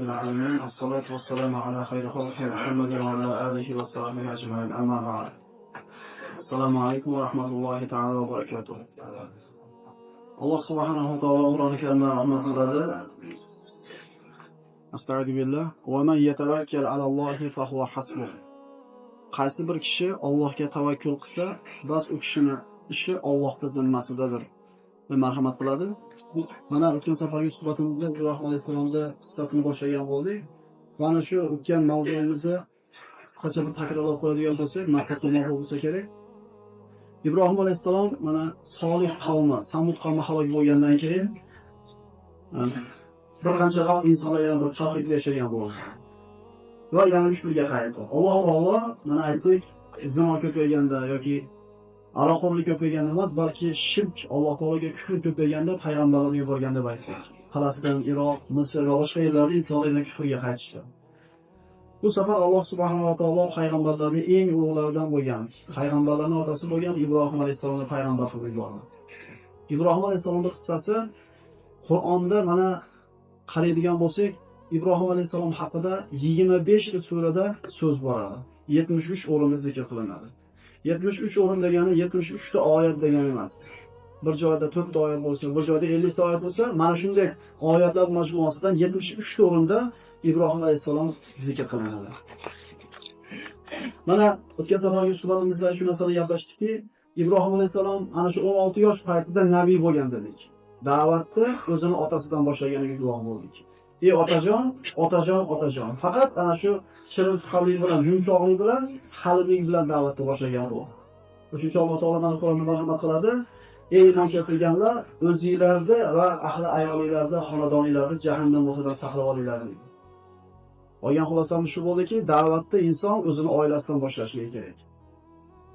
Rabbil alamin. Assalatu vassalamu ala xayri xalqi Muhammadin va ala alihi va sahbihi ajmain. Amma ba'd. Assalomu alaykum va rahmatullohi ta'ala va barakatuh. Alloh subhanahu va taolo Qur'oni Karimda rahmat qiladi. Astagfiru billah. Va man yatawakkal ala Allohi fa huwa hasbuh. Qaysi bir kishi Allohga tavakkul qilsa, bas u kishini ishi Allohning zimmasidadir. Va marhamat qiladi. Mana o'tgan safargi suhbatimizda Ibrohim alayhissalomda qissasini boshlagan bo'ldik. Mana shu o'tgan mavzuimizni qisqacha bir takrorlab qo'yadigan bo'lsak, maqsadga muvofiq bo'lsa kerak. Ibrohim alayhissalom mana solih qavmi, Samud qavmi halok bo'lgandan keyin bir qancha vaqt insonlar yana bir tavhidda yashagan bo'ldi. Va yana kufrga qaytdi. Alloh taolo mana aytdik, zino ko'payganda yoki aroqxo'rlik ko'payganda emas, balki shirk, Alloh taologa kufr ko'payganda payg'ambarlarni yuborgan deb aytdik. Falastin, Iroq, Misr va boshqa yerlarda insonlar yana kufrga qaytishdi. Bu safar Alloh subhanahu va taolo payg'ambarlarning eng ulug'laridan bo'lgan, payg'ambarlarning otasi bo'lgan Ibrohim alayhissalomni payg'ambar qilib yubordi. Ibrohim alayhissalomning qissasi Qur'onda mana qaraydigan bo'lsak, Ibrohim alayhissalom haqida 25 ta surada so'z boradi. 73 o'rinda zikr qilinadi. 73 o'rin degani 73 ta oyat degani emas. Bir joyda 4 ta oyat bo'lsa, bir joyda 50 ta oyat bo'lsa, mana shunday oyatlar majmuasidan 73 ta o'rinda Ibrohim alayhissalom zikr qilinadi. Mana o'tgan safargi suhbatimizda shu narsani gaplashdikki, Ibrohim alayhissalom ana shu 16 yosh paytida nabiy bo'lgan dedik. Da'vatni o'zini otasidan boshlaganiga guvoh bo'ldik. Ey otajon, otajon, otajon. Faqat ana shu shirin suxanlik bilan, yumshoqlik bilan, halimlik bilan da'vatni boshlagan bu. O'shuning uchun Alloh taolo mana Qur'onda marhamat qiladi. Ey iymon keltirganlar, o'zingizlarni va ahli ayolinglarni, xonadoninglarni jahannam o'tidan saqlab olinglar deydi. Olgan xulosamiz shu bo'ldiki, da'vatni inson o'zini oilasidan boshlashi kerak.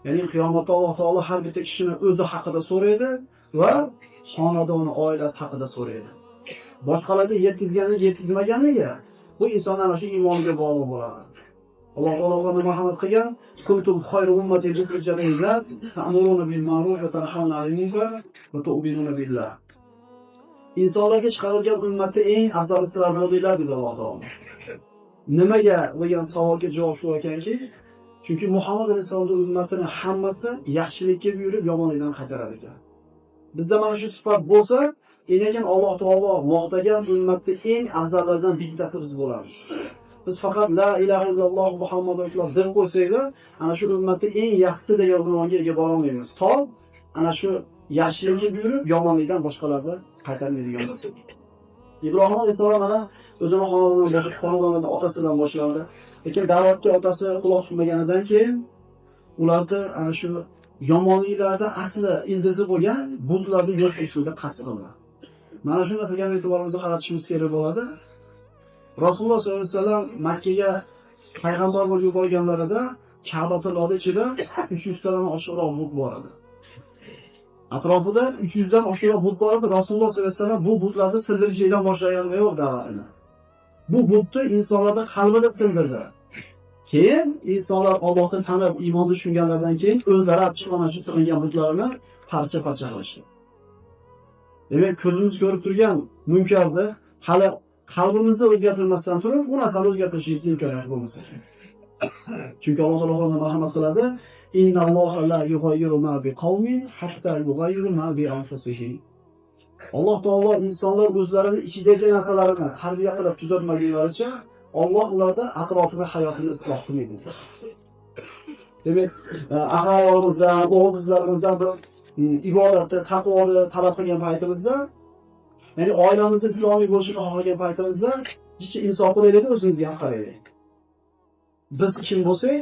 Ya'ni qiyomatda Alloh taolo har bitta kishini o'zi haqida so'raydi va xonadoni, oilasi haqida so'raydi. Boshqalarga yetkazganligi, yetkazmaganligi bu insonning ana shu iymoniga bog'liq bo'ladi. Alloh taolo ularga marhamat qilgan: "Kuntum khayra ummatin ukhrijat lin-nas ta'muruna bil ma'ruf va tanhauna 'anil munkar va tu'minuna billah." Insonlarga chiqarilgan ummatda eng afzali sizlar bo'ldinglar dedi Alloh taolo. Nimaga degan savolga javob shu ekanki, chunki Muhammad alayhissalomning ummatining hammasi yaxshilikka buyurib, yomonlikdan qaytarar ekan. Bizda mana shu sifat bo'lsa, lekin Alloh taolo maqtagan ummatning eng afzallaridan bittasi biz bo'lamiz. Biz faqat la ilaha illalloh Muhammadur rasululloh deb qo'ysaklar, ana shu ummatning eng yaxshisi degan unvonga ega bo'la olmaymiz. To ana shu yaxshilikka buyurib, yomonlikdan boshqalarni qaytarmaydigan bo'lsak. Ibrohim alayhissalom mana o'zini xonadonidan otasidan boshlandi. Lekin da'vatga otasi quloq tutmaganidan keyin ularni ana shu yomonliklarda asli ildizi bo'lgan butlarni yo'q qilishga qasd qildi. Mana shu narsaga ham e'tiborimizni qaratishimiz kerak bo'ladi. Rasululloh sollallohu alayhi vasallam Makka ga payg'ambar bo'lib yuborganlarida Ka'batullohning ichida 300 tadan oshiqroq but bor edi. Atrofida 300 dan oshiqroq but bor edi. Rasululloh sollallohu alayhi vasallam bu butlarni sindirishdan boshlagani yo'q da'vatini. Bu butni insonlarning qalbida sindirdi. Keyin insonlar Allohni tanib, iymonni tushunganlaridan keyin o'zlari chiqib mana shu silingan butlarni parcha-parcha qilishdi. Demak, ko'zimiz ko'rib turgan munkarni hali qalbimizni o'zgartirmasdan turib, bu narsani o'zgartirishga imkoniyat bo'lmasa kerak. Chunki Alloh taolo marhamat qiladi: "Innalloha la yughayyiru ma biqawmin hatta yughayyiru ma bi anfusihim." Alloh taolo insonlar o'zlarini ichidagi narsalarini tarbiya qilib tuzatmagunlaricha Alloh ularda atrofini, hayotini isloh qilmaydi. Demak, ahli-ayolimizdan, o'g'il qizlarimizdan bir ibodatni, taqvoni talab qilgan paytimizda, ya'ni oilamizni islomiy bo'lishini xohlagan paytimizda jicha insof qilaylik, o'zimizga ham qaraylik. Biz kim bo'lsak,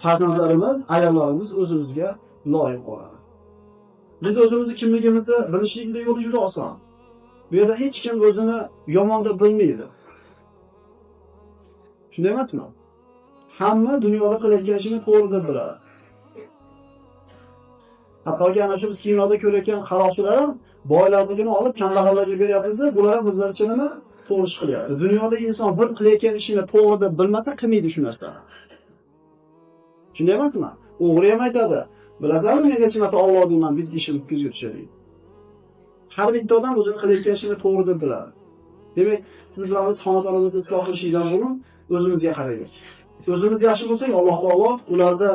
farzandlarimiz, ayollarimiz o'zimizga loyiq bo'ladi. Biz o'zimizni kimligimizni bilishlikning yo'li juda oson. Bu yerda hech kim o'zini yomon deb bilmaydi. Shunday emasmi? Hamma dunyoda qilayotgan ishini to'g'ri deb biladi. Hattoki ana shu biz kinoda ko'rayotgan qaroqchilar ham boylarnikini olib kambag'allarga beryapmiz-da, bular ham o'zlaricha nima to'g'ri ish qilyapti. Dunyoda inson bir qilayotgan ishini to'g'ri deb bilmasa, qilmaydi shu narsani. Shunday emasmi? O'g'ri ham aytadi, bilasanmi, men necha marta Alloh deyman, bitta ishim ko'zga tushadi. Har bitta odam o'zini qilayotgan ishini to'g'ri deb biladi. Demak, siz bilan biz xonadonimizni isloh qilishdan burun o'zimizga qaraylik. O'zimiz yaxshi bo'lsak, Alloh taolo ularda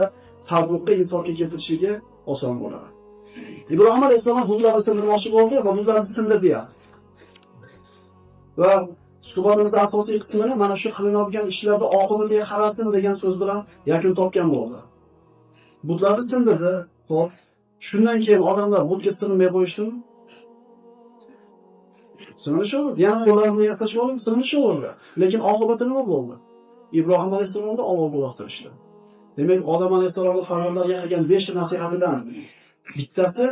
tavfiqqa, insofga keltirishiga oson bo'ladi. Ibrohim alayhissalom butlarni sindirmoqchi bo'ldi va butlarni sindirdi. Va suhbatimizning asosiy qismini mana shu qilinadigan ishlarda oqibatiga qarasin degan so'z bilan yakun topgan bo'ldi. Butlarni sindirdi. Xo'p, shundan keyin odamlar butga sig'inmay qo'yishdimi? Sig'inishaverdi. Yana qo'llarini yasashib olib sig'inishaverdi. Lekin oqibati nima bo'ldi? Ibrohim alayhissalomni olovga uloqtirishdi. Demak, Odam alayhissalomning farzandlariga qilgan 5 nasihatidan bittasi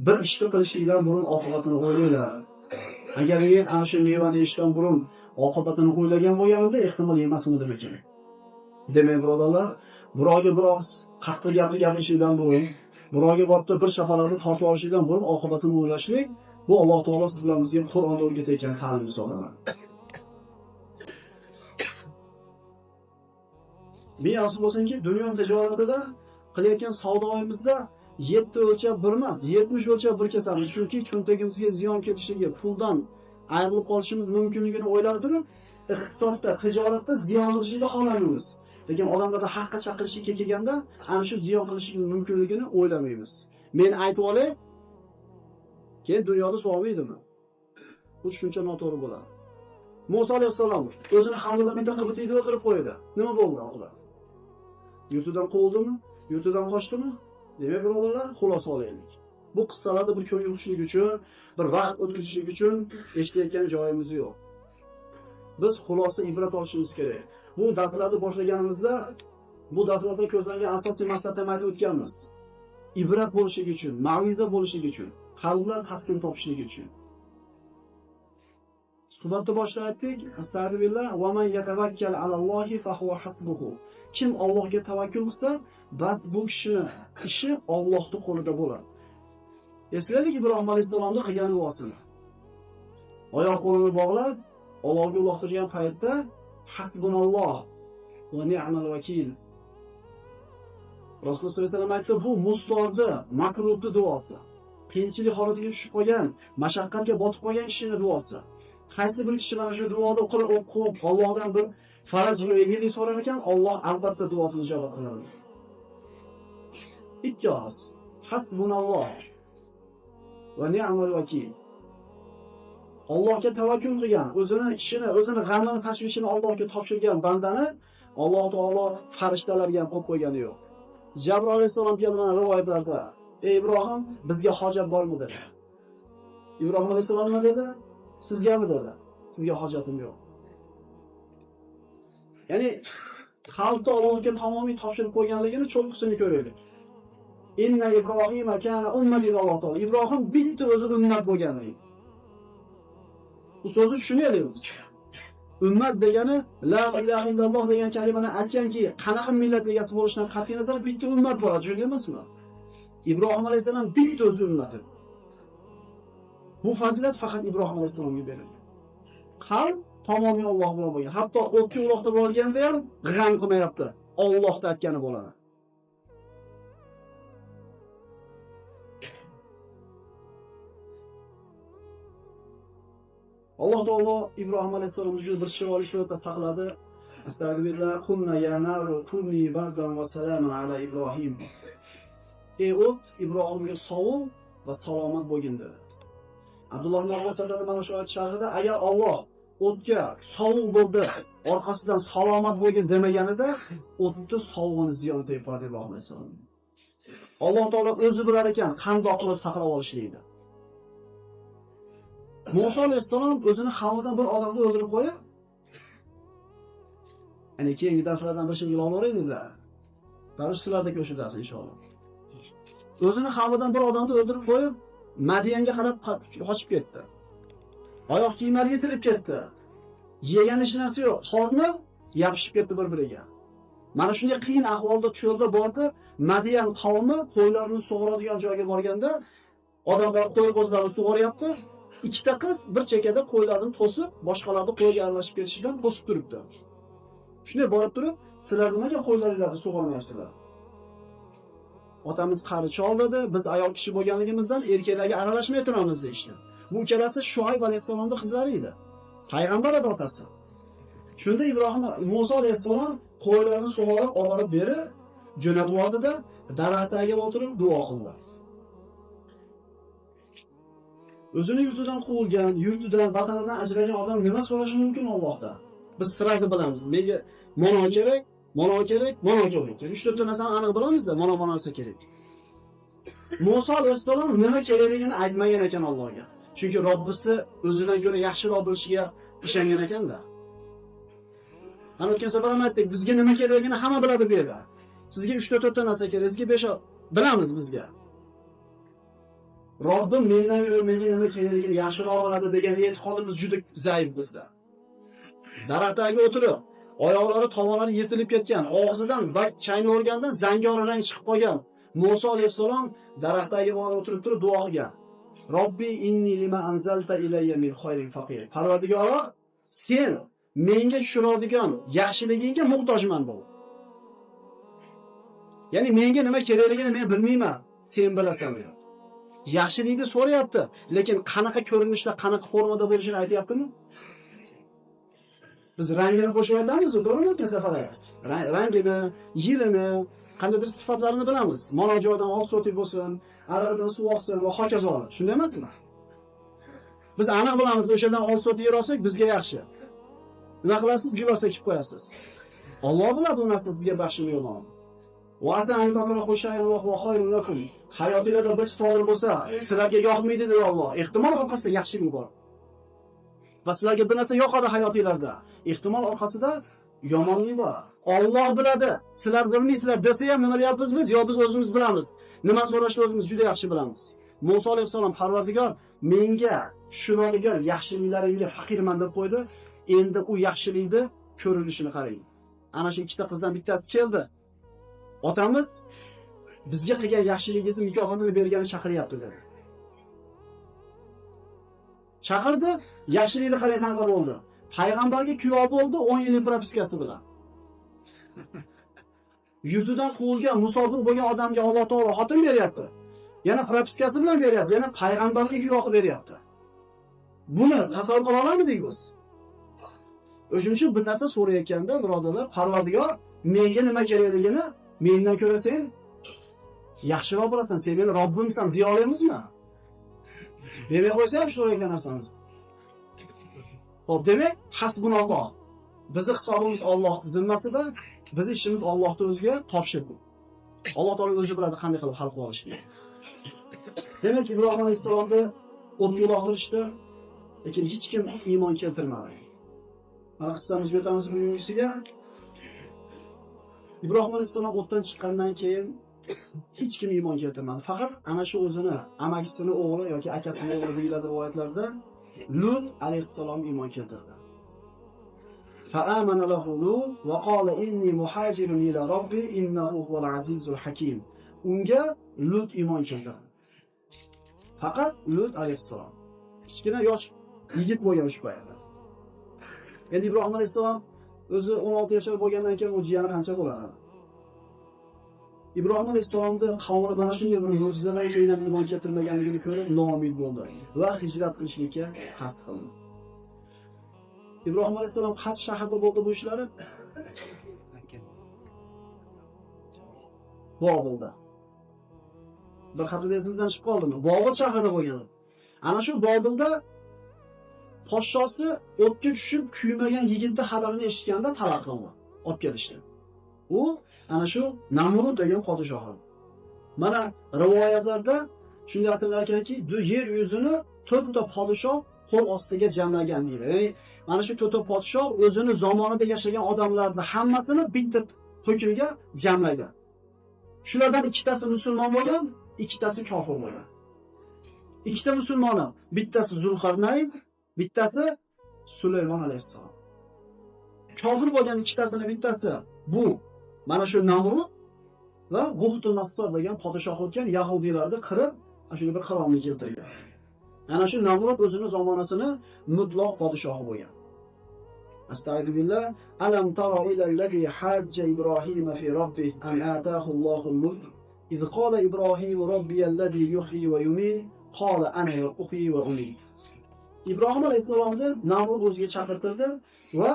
bir ishni qilishlikdan burun oqibatini o'ylanglar. Agar men ana shu mevani yeyishdan burun oqibatini o'ylagan bo'lganimda, ehtimol yemasmidim ekan. Demak, birodarlar, birovga bir og'iz qattiq gapni gapirishlikdan burun, birovga borib bir shafaqatni tortib olishlikdan burun oqibatini o'ylashlik, bu Alloh taolo siz bilan bizga Qur'onda o'rgatayotgan ta'lim hisoblanadi. Men yaxshi bo'lsinki, dunyo tijoratida qilayotgan savdoyimizda 7 o'lchab bir emas, 70 o'lchab bir kesamiz. Chunki cho'ntagimizga ziyon kelishiga, puldan ayrilib qolishimiz mumkinligini o'ylab turib, iqtisodda, tijoratda ziyon qilishni xohlamaymiz. Lekin odamlarda haqqa chaqirishga kelganda ana shu ziyon qilishimiz mumkinligini o'ylamaymiz. Men aytib olay, keyin dunyoda sovmaydimi? Bu tushuncha noto'g'ri bo'ladi. Musa alayhissalom o'zini hamlidan bitta qibtiyda o'tirib qo'ydi. Nima bo'ldi oqibat? Yurtidan quvildimi? Yurtidan qochdimi? Demak, birodarlar, xulosa olaylik. Bu qissalarda bir ko'ngil xushlik uchun, bir vaqt o'tkazishlik uchun eshitayotgan joyimiz yo'q. Biz xulosa ibrat olishimiz kerak. Bu darslarni boshlaganimizda bu darslarda ko'zlangan asosiy maqsadni ham aytib o'tganmiz. Ibrat bo'lishligi uchun, ma'viza bo'lishligi uchun, qalblar taskin topishligi uchun. Suhbatni boshida aytdik, astag'firullah, va man yatawakkal alallohi fa huwa hasbuhu. Kim Allohga tavakkul qilsa, bas bu kishini ishi Allohning qo'lida bo'ladi. Eslaylik Ibrohim alayhissalomning qilgan duosini. Oyoq qo'lini bog'lab, Allohga uloqtirgan paytda hasbunalloh va ni'mal vakil. Rasululloh sollallohu alayhi vasallam aytdi, bu mustordi, makrubni duosi. Qiyinchilik holatiga tushib qolgan, mashaqqatga botib qolgan kishining duosi. Qaysi bir kishi mana shu duoni o'qib, Allohdan bir faraj va yengillik so'rar ekan, Alloh albatta duosini ijobat qiladi. Ikki og'iz. Hasbunalloh va ni'mal vakil. Allohga tavakkul qilgan, o'zini ishini, o'zini g'amini, tashvishini Allohga topshirgan bandani Alloh taolo farishtalarga ham qo'yib qo'ygani yo'q. Jabroil alayhissalom kelgan rivoyatlarda, "Ey Ibrohim, bizga hojat bormi?" dedi. Ibrohim alayhissalom nima dedi? Sizgami dedi? Sizga hojatim yo'q. Ya'ni xalqni Allohga tamomiy topshirib qo'yganligini cho'qqisini ko'raylik. Inna Ibrohima kana umma deydi Alloh taolo. Ibrohim bitta o'zi ummat bo'lgan deydi. Bu so'zni tushunaylik biz. Ummat degani la ilaha illalloh degan kalimani aytganki, qanaqa millat egasi bo'lishidan qat'iy nazar bitta ummat bo'ladi, shunday emasmi? Ibrohim alayhissalom bitta o'zi ummati. Bu fazilat faqat Ibrohim alayhissalomga berildi. Qalb tamomiy Alloh bilan bo'lgan. Hatto o'tga uloqda bo'lganda ham g'am qilmayapti. Allohning aytgani bo'ladi. Alloh taolo Ibrohim alayhissalomni juda bir chiroyli suratda saqladi. Astag'firullah, qulna ya naru kuni bardan va salaman ala Ibrohim. Ey o't, Ibrohimga sovuq va salomat bo'lgin dedi. Abdulloh ibn Abbos aytadi mana shu oyat sharhida, agar Alloh o'tga sovuq bo'ldi, orqasidan salomat bo'lgin demaganida, o'tni sovug'ini ziyon tegib qoladi Ibrohim alayhissalom. Alloh taolo o'zi bilar ekan, qandoq qilib saqlab olishlikni. Musa alayhissalom o'zini qavmidan bir odamni o'ldirib qo'yib, ya'ni keyingi darslardan bir shingil olib-da. Bari sizlardagi o'sha dars inshaalloh. O'zini qavmidan bir odamni o'ldirib qo'yib, Madiyanga qarab qochib ketdi. Oyoq kiyimlari yetilib ketdi. Yegan hech narsa yo'q. Qorni yopishib ketdi bir-biriga. Mana shunday qiyin ahvolda cho'lda bordi. Madiyan qavmi qo'ylarini sug'oradigan joyga borganda, odamlar qo'y qo'zlarini sug'oryapti. Ikkita qiz bir chekada qo'ylarni to'sib, boshqalarni qo'yga aralashib ketishidan to'sib turibdi. Shunday borib turib, sizlar nimaga qo'ylaringlarni sug'ormayapsizlar? Otamiz qari chol dedi, biz ayol kishi bo'lganligimizdan erkaklarga aralashmay turamiz deyishdi. Bu ikkalasi Shuayb alayhissalomning qizlari edi. Payg'ambar edi otasi. Shunda Ibrohim Musa alayhissalom qo'ylarini sug'orib olib berib jo'natib yubordida daraxt tagiga o'tirib duo qildi. O'zini yurtidan quvilgan, yurtidan, vatanidan ajragan odam nima so'rashi mumkin Allohdan? Biz sirasi bilamiz. Menga mono kerak, mono kerak, mono kerak. 3-4 ta narsani aniq bilamizda, mono narsa kerak. Musa alayhissalom nima kerakligini aytmagan ekan Allohga. Chunki Robbisi o'zidan ko'ra yaxshiroq bilishiga ishongan ekanda. Mana o'tgan safar ham aytdik, bizga nima kerakligini hamma biladi bu yerda. Sizga 3-4 ta narsa kerak, sizga 5 bilamiz bizga. Robbim mendan ko'ra menga nima kerakligini yaxshiroq biladi degan e'tiqodimiz juda zaif bizda. Daraxt tagiga o'tirib, oyoqlari, tovonlari yirtilib ketgan, og'zidan va chaynorgandan zangori rang chiqib qolgan Musa alayhissalom daraxt tagiga borib o'tirib turib duo qilgan. Robbi inni lima anzalta ilayya min khayrin faqir. Parvardigoro, sen menga tushiradigan yaxshiligingga muhtojman dedi. Ya'ni menga nima kerakligini men bilmayman, sen bilasan deyapti. Yaxshilikni so'rayapti, lekin qanaqa ko'rinishda, qanaqa formada bo'lishini aytayaptimi? Biz rangini qo'shib aytamiz, to'g'rimi o'tgan safar? Rangini, yilini, qandaydir sifatlarini bilamiz. Mana joydan oq so'tik bo'lsin, arig'idan suv oqsin va hokazo. Shunday emasmi? Biz aniq bilamiz, o'shadan oq so'tik yer olsak bizga yaxshi. Nima qilasiz? Gilos ekib qo'yasiz. Alloh biladi u narsa sizga baxshimi yo'qmi. Hayotingizda bir sodir bo'lsa, sizlarga yoqmaydi dedi Alloh. Ehtimol orqasida yaxshilik bor. Va sizlarga bir narsa yoqadi hayotingizda. Ehtimol orqasida yomonlik bor. Alloh biladi, sizlar bilmaysizlar desa ham nima deyapmiz biz? Yo biz o'zimiz bilamiz. Nima so'rashni o'zimiz juda yaxshi bilamiz. Musa alayhissalom Parvardigor menga tushiradigan yaxshiliklaringga faqirman deb qo'ydi. Endi u yaxshilikni ko'rinishini qarang. Ana shu ikkita qizdan bittasi keldi. Otamiz bizga qilgan yaxshiligingizni mukofotini bergani chaqiryapti dedi. Chaqirdi, yaxshilikni qarang qanaqa bo'ldi. Payg'ambarga kuyov bo'ldi 10 yillik propiskasi bilan. Yurtidan quvilgan, musofir bo'lgan odamga Alloh taolo xotin beryapti. Yana propiskasi bilan beryapti, yana payg'ambarga kuyov qilib beryapti. Buni tasavvur qila olamizmi biz? O'shuning uchun bir narsa so'rayotganda birodarlar, Parvardigor menga nima kerakligini mendan ko'ra sen yaxshiroq bilasan, sen meni Robbimsan deya olamizmi? Bermay qo'ysa ham so'rayotgan narsamiz. Xo'p, demak, hasbunalloh. Bizi hisobimiz Allohning zimmasida, bizi ishimiz Allohning o'ziga topshirdik. Alloh taolo o'zi biladi qanday qilib hal qila olishni. Demak, Ibrohim alayhissalomni o'tga uloqtirishdi, lekin hech kim iymon keltirmadi. Mana qissamizga o'tamiz bugungisiga. Ibrohim alayhissalom o'tdan chiqqandan keyin hech kim iymon keltirmadi. Faqat ana shu o'zini amakisini o'g'li yoki akasini o'g'li deyiladi rivoyatlarda Lut alayhissalom iymon keltirdi. Fa'amana lahu Lut va qala inni muhajirun ila robbi innahu huval azizul hakim. Unga Lut iymon keltirdi. Faqat Lut alayhissalom. Kichkina yosh yigit bo'lgan shu paytda. Endi Ibrohim alayhissalom o'zi 16 yoshar bo'lgandan keyin u jiyani qancha bo'ladi? Ibrohim alayhissalomni qavmi mana shunday bir mo'jizalarga keyin ham iymon keltirmaganligini ko'rib noumid bo'ldi va hijrat qilishlikka qasd qildi. Ibrohim alayhissalom qaysi shaharda bo'ldi bu ishlari? Bobilda. Bir haftada esimizdan chiqib qoldimi? Bobil shahrida bo'lgan. Ana shu Bobilda podshosi o'tga tushib kuymagan yigitni xabarini eshitganda talab qildi, olib kelishdi. U ana shu Namrud degan podshoh. Mana rivoyatlarda shunday aytilar ekanki, bu yer yuzini 4 ta podshoh qo'l ostiga jamlagan deyiladi. Ya'ni mana shu 4 ta podshoh o'zini zamonida yashagan odamlarni hammasini bitta hukmga jamlagan. Shulardan ikkitasi musulmon bo'lgan, ikkitasi kofir bo'lgan. Ikkita musulmoni, bittasi Zulqarnayn, bittasi Sulaymon alayhissalom. Kofir bo'lgan ikkitasini bittasi bu mana shu Namrud va Buxtu-Nassor degan podshoh o'tgan yahudiylarni qirib, ana shunday bir qirolni keltirgan. Ana shu Namrud o'zini zamonasini mutloq podshohi bo'lgan. Astagfiru billah, alam tara ila allazi hajja Ibrohima fi robbih an ataahu Allohul mulk iz qala Ibrohim robbi allazi yuhyi va yumiit qala ana uhyi va umiit. Ibrohim alayhissalomni Namrud o'ziga chaqirtirdi va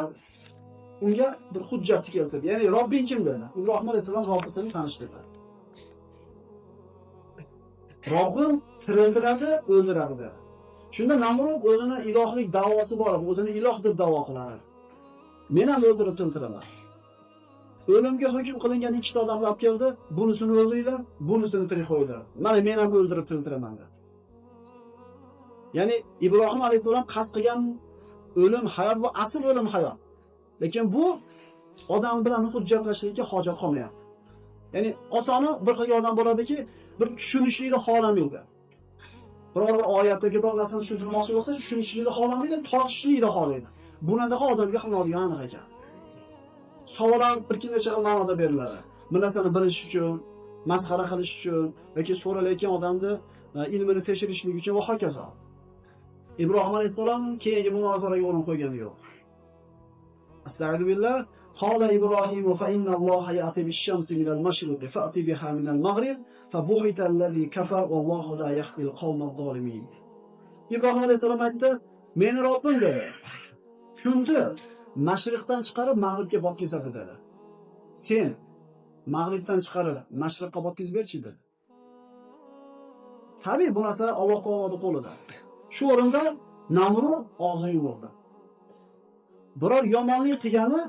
unga bir hujjat keltirdi. Ya'ni Robbing kim dedi? Ibrohim alayhissalom Robbisini tanishtirdi. Robbim tiriltiradi, o'ldiradi dedi. Shunda Namrud o'zini ilohlik da'vosi bor, o'zini iloh deb da'vo qiladi. Men ham o'ldirib tiriltiraman. O'limga hukm qilingan ikkita odamni olib keldi, bunisini o'ldiringlar, bunisini tirik qo'yinglar. Mana men ham o'ldirib tiriltiraman dedi. Ya'ni Ibrohim alayhissalom qasd qilgan o'lim hayot bu asl o'lim hayot. Lekin bu odam bilan hujjatlashishga hojat qolmayapti. Ya'ni osoni bir xil odam bo'ladiki, bir tushunishlikni xohlamaydi. Biror bir oyatdagi bir narsani tushuntirmoqchi bo'lsa, tushunishlikni xohlamaydi, tortishlikni xohlaydi. Bunaqa odamga qilinadigan aniq ekan. Savollar bir necha ma'noda beriladi. Bir narsani bilish uchun, masxara qilish uchun yoki so'ralayotgan odamni ilmini tekshirishlik uchun va hokazo. Ibrohim alayhissalom keyingi munozaraga o'rin qo'ygani yo'q. Astag'firu billah. Qala Ibrohim fa innalloha ya'ti bish-shamsi minal mashriqi fa'ti biha minal mag'rib fa buhita allazi kafar wallohu la yahdil qawmal zolimin. Ibrohim alayhissalom aytdi, meni Robbim dedi. Kunni mashriqdan chiqarib mag'ribga botkizadi dedi. Sen mag'ribdan chiqarib mashriqqa botkizib berchi dedi. Tabiiy bu narsa Alloh taoloning qo'lida. Shu o'rinda Namrud og'zini yumdi. Biror yomonlik qilgani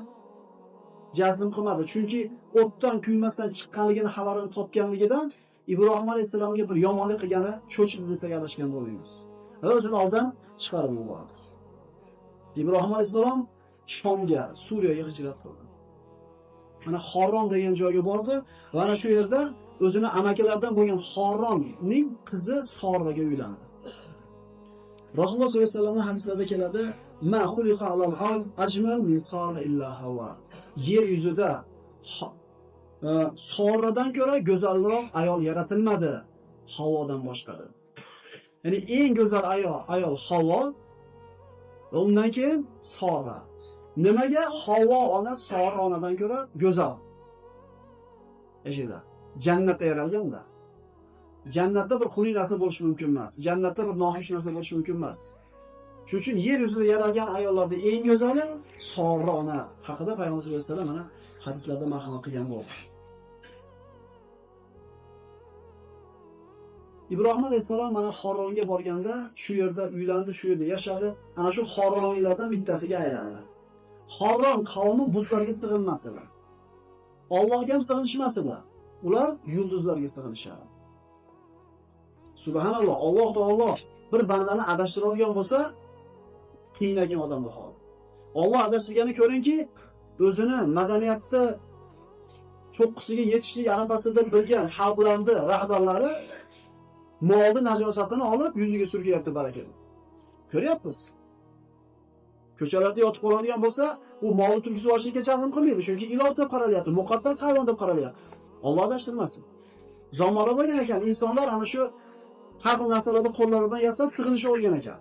jazm qilmadi. Chunki o'tdan kuymasdan chiqqanligini xabarini topganligidan Ibrohim alayhissalomga bir yomonlik qilgani cho'chib desak adashgan bo'lmaymiz. Va o'zini oldan chiqarib yubordi. Ibrohim alayhissalom Shomga, Suriyaga hijrat qildi. Mana Xoron degan joyga bordi va ana shu yerda o'zini amakilaridan bo'lgan Xoronning qizi Soraga uylandi. Rasululloh sollallohu alayhi vasallamning hadislarida keladi: "Ma xuliqa alal ard ajmal min sara illa hawa." Yer yuzida Soradan ko'ra go'zalroq ayol yaratilmadi, Havodan boshqa. Ya'ni eng go'zal ayol Havo va undan keyin Sora. Nimaga Havo ona Sora onadan ko'ra go'zal? Eshitinglar. Jannatda yaralganda. Jannatda bir xunuk narsa bo'lishi mumkin emas. Jannatda bir noxush narsa bo'lishi mumkin emas. Shuning uchun yer yuzida yaralgan ayollarning eng go'zali Sora ona haqida Payg'ambar sollallohu alayhi vasallam mana hadislarda marhamat qilgan bo'ldi. Ibrohim alayhissalom mana Xoronga borganda shu yerda uylandi, shu yerda yashadi. Ana shu Xoronliklardan bittasiga aylandi. Xoron qavmi butlarga sig'inmas edi. Allohga ham sig'inishmas edi. Ular yulduzlarga sig'inishadi. Subhanalloh, Alloh taolo bir bandani adashtiradigan bo'lsa, qiynagan odamni holi. Alloh adashtirgani ko'ringki, o'zini madaniyatda cho'qqisiga yetishlik arafasida bilgan xalqlarning rahbarlari molni najosatini olib yuziga surkayapti barakani. Ko'ryapmiz. Ko'chalarda yotib qoladigan bo'lsa, u molni turgizib olishga jazm qilmaydi, chunki iloh deb qaralyapti, muqaddas hayvon deb qaralyapti. Alloh adashtirmasin. Zamonlar bo'lgan ekan, insonlar ana shu har xil narsalarni qo'llari bilan yasab sig'inisha olgan ekan.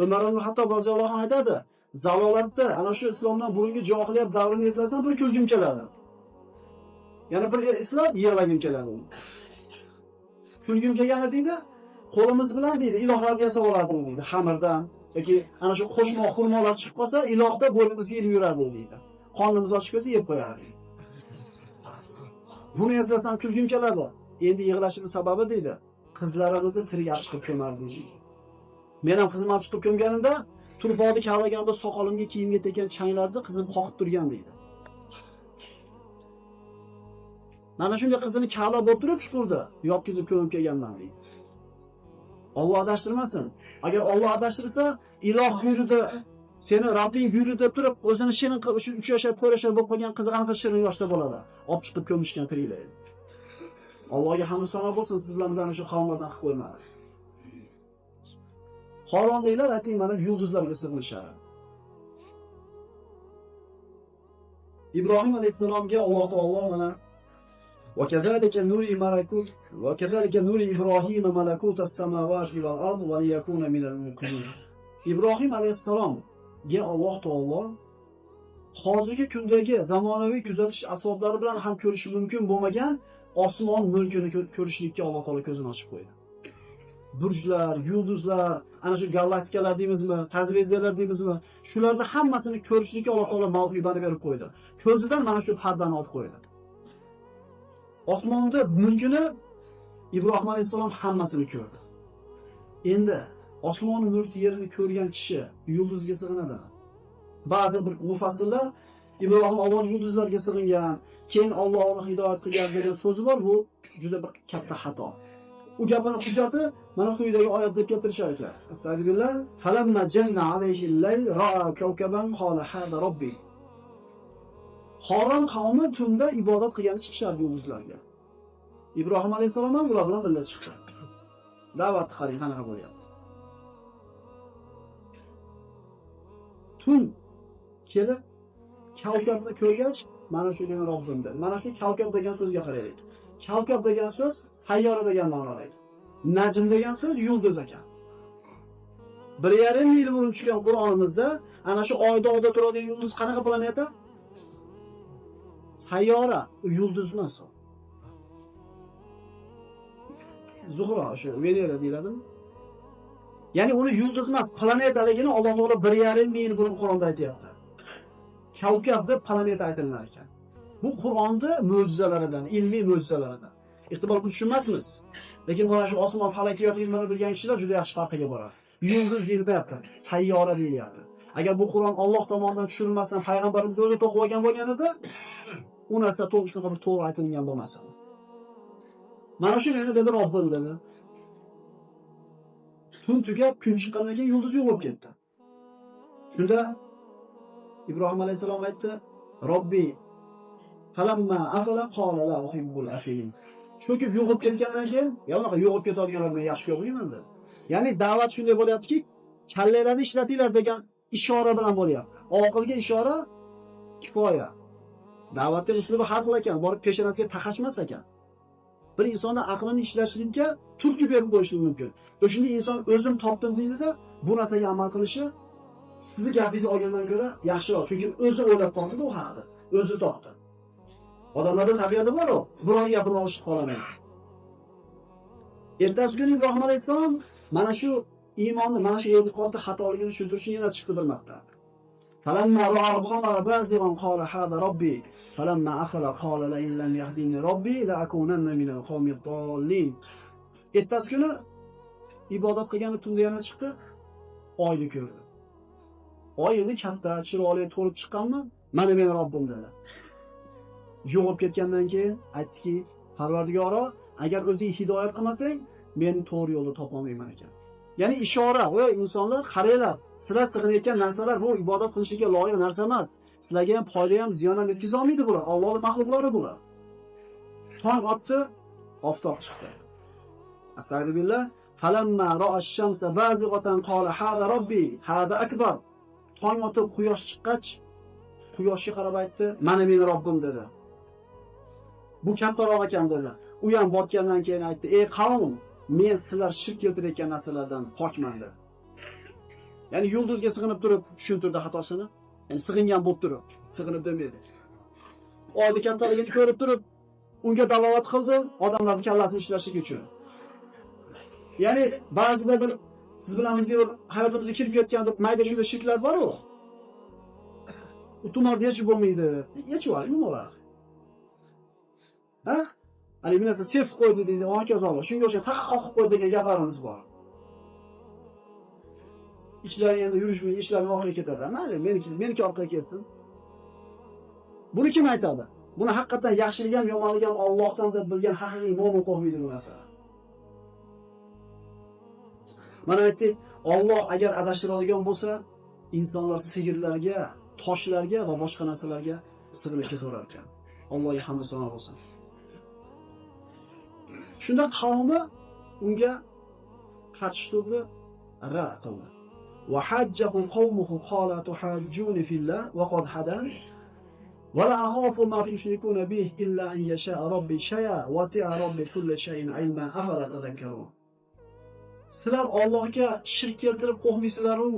Umar ibn Hattob roziyallohu anhu aytadi, zalolatda ana shu islomdan burungi johiliyat davrini eslasam bir kulgim keladi. Yana bir eslab yig'lagim keladi. Kulgim kelgani deydi, qo'limiz bilan deydi, ilohlarni yasab olardik deydi, xamirdan yoki ana shu qo'shma xurmolar chiqib qolsa, ilohda bo'ynimizga ilib yurardi deydi. Qonimiz ochib kelsa yeb qo'yardik. Buni eslasam kulgim keladi. Endi yig'lashimning sababi deydi, qizlarimizni tirik olib chiqib ko'mardik. Men ham qizim olib chiqib ko'mganimda, turpoqni kavlaganda soqolimga, kiyimga tekkan changlarni qizim qoqib turgan deydi. Mana shunday qizini kavlab o'tirib chuqurda yotqizib ko'mib kelganman deydi. Alloh adashtirmasin. Agar Alloh adashtirsa, iloh buyurdi, seni Robbing buyurdi deb turib, o'zini shirin qilib, 3 yashar, 4 yashar bo'lib qolgan qizi qanaqa shirin yoshda bo'ladi? Olib chiqib ko'mishgan tiriklar. Allohga hamd sano bo'lsin, siz bilan bizani shu qavmlardan qilib qo'ymadi. Xoronliklar ayting mana yulduzlarga sig'inishadi. Ibrohim alayhissalomga Alloh taolo mana va kazalika nuri malakut va kazalika nuri Ibrohim malakutas samawati val ard va liyakuna minal muqinin. Ibrohim alayhissalomga Alloh taolo hozirgi kundagi zamonaviy kuzatish asboblari bilan ham ko'rish mumkin bo'lmagan osmon mulkini ko'rishlikka Alloh taolo ko'zini ochib qo'ydi. Burjlar, yulduzlar, ana shu galaktikalar deymizmi, sazvezdalar deymizmi, shularni hammasini ko'rishlikka Alloh taolo mavhibani berib qo'ydi. Ko'zidan mana shu pardani olib qo'ydi. Osmonda mulkini Ibrohim alayhissalom hammasini ko'rdi. Endi osmon mulk yerini ko'rgan kishi yulduzga sig'inadimi? Ba'zi bir mufassirlar Ibrohim Alloh yulduzlarga sig'ingan, keyin Alloh uni hidoyat qilgan degan so'zi bor, bu juda bir katta xato. U gapini hujjati mana quyidagi oyat deb keltirishar ekan. Astagfirullah. Falamma janna alayhi al-layl ra'a kawkaban qala hada robbi. Xoram qavmi tunda ibodat qilgani chiqishardi yulduzlarga. Ibrohim alayhissalom ham ular bilan birga chiqdi. Da'vatni qarang qanaqa bo'lyapti. Tun kelib kavkabni ko'rgach, mana shu meni Robbim dedi. Mana shu kavkab degan so'zga qaraylik. Kavkab degan so'z sayyora degan ma'noda ekan. Najm degan so'z yulduz ekan. 1,5 yil burun tushgan Qur'onimizda ana shu oyda oldida turadigan yulduz qanaqa planeta? Sayyora, yulduz emas u. Zuhra, o'sha Venera deyiladimi? Ya'ni uni yulduz emas, planetaligini Alloh taolo 1,5 yil burun Qur'onda aytayapti. Kavkab deb planeta aytilar ekan. Bu Qur'onda mo'jizalaridan, ilmiy mo'jizalaridan. Ehtimol buni tushunmasmiz. Lekin mana shu osmon falakiyot ilmini bilgan kishilar juda yaxshi farqiga boradi. Yulduz deyilyapti, sayyora deyilyapti. Agar bu Qur'on Alloh tomonidan tushirilmasdan payg'ambarimiz o'zi to'qib olgan bo'lganida, u narsa to'g'ri shunaqa bir to'g'ri aytilgan bo'lmas edi. Mana shu meni dedi Robbim dedi. Tun tugab kun chiqqandan keyin yulduz yo'q bo'lib ketdi. Shunda Ibrohim alayhissalom aytdi: "Robbi falamma afala qala la uhibbul afilin." Cho'kib yo'qolib ketgandan keyin, ya unaqa yo'qolib ketadiganlarni men yaxshi ko'rmayman dedi. Ya'ni da'vat shunday bo'lyaptiki, kallalarni ishlatinglar degan ishora bilan bo'lyapti. Oqilga ishora kifoya. Da'vatning uslubi har xil ekan, borib peshonasiga taqashmas ekan. Bir insonda aqlini ishlashlikka turtki berib qo'yishi mumkin. O'shunda inson o'zim topdim deydi-da, bu narsaga amal qilishi sizni gapingizni olgandan ko'ra yaxshiroq. Chunki o'zi o'ylab topdi u haqida, o'zi topdi. Odamlarda tabiati bor-ku, birovning gapini olishni xohlamaydi. Ertasi kuni Ibrohim alayhissalom mana shu iymonni, mana shu e'tiqodni xatoligini tushuntirish uchun yana chiqdi bir marta. Falamma ra'a qamara bazigan qala hada robbi falamma afala qala la in lam yahdini robbi la akunanna minal qawmid dallin. Ertasi kuni ibodat qilgani tunda yana chiqdi, oyni ko'rdi. Oy endi katta, chiroyli to'lib chiqqanmi? Mana meni Robbim dedi. Yo'qolib ketgandan keyin aytdiki, Parvardigoro, agar o'zing hidoyat qilmasang, men to'g'ri yo'lda topa olmayman ekan. Ya'ni ishora, voy insonlar, qaranglar, sizlar sig'inayotgan narsalar bu ibodat qilishga loyiq narsa emas. Sizlarga ham foyda ham, ziyon ham yetkaza olmaydi bular. Allohning maxluqlari bular. Tong otdi, oftob chiqdi. Astagfirullah. Falamma ra'a ash-shamsa bazighatan qala hada robbi, hada akbar. Tong otib quyosh chiqqach, quyoshga qarab aytdi, mana meni Robbim dedi. Bu kattaroq ekan dedi. U ham botgandan keyin aytdi, ey qavm, men sizlar shirk keltirayotgan narsalardan pokman dedi. Ya'ni yulduzga sig'inib turib tushuntirdi xatosini. Ya'ni sig'ingan bo'lib turib, sig'inib demaydi. Oyni kattaligini ko'rib turib, unga dalolat qildi, odamlarning kallasini ishlashligi uchun. Ya'ni ba'zida bir siz bilan bizga bir hayotimizga kirib ketgan bir mayda shunday shirklar bor-ku. U tumorni yechib bo'lmaydi. Yechib oling, nima bo'ladi? Ha? Hali bir narsa sef qo'ydi deydi, hokazo. Shunga o'xshagan taq oqib qo'ydi degan gaplarimiz bor. Ishlar endi yurishmaydi, ishlar oxiriga ketadi. Mayli, meniki orqaga kelsin. Buni kim aytadi? Buni haqiqatan yaxshilik ham, yomonlik ham Allohdan deb bilgan haqiqiy mo'min qo'rqmaydi bu narsani. Mana aytdik, Alloh agar adashtiradigan bo'lsa, insonlar sigirlarga, toshlarga va boshqa narsalarga sig'inib ketaverar ekan. Allohga hamd sano bo'lsin. Shunda qavmi unga qarshi turdi, rad qildi. Va hajjahu qawmuhu qala tuhajjuni fillah wa qad hadan va la akhafu ma tushrikuna bihi illa an yasha robbi shay'a wasi'a robbi kulli shay'in ilman afala tadhakkarun. Sizlar Allohga shirk keltirib qo'rqmaysizlar-u,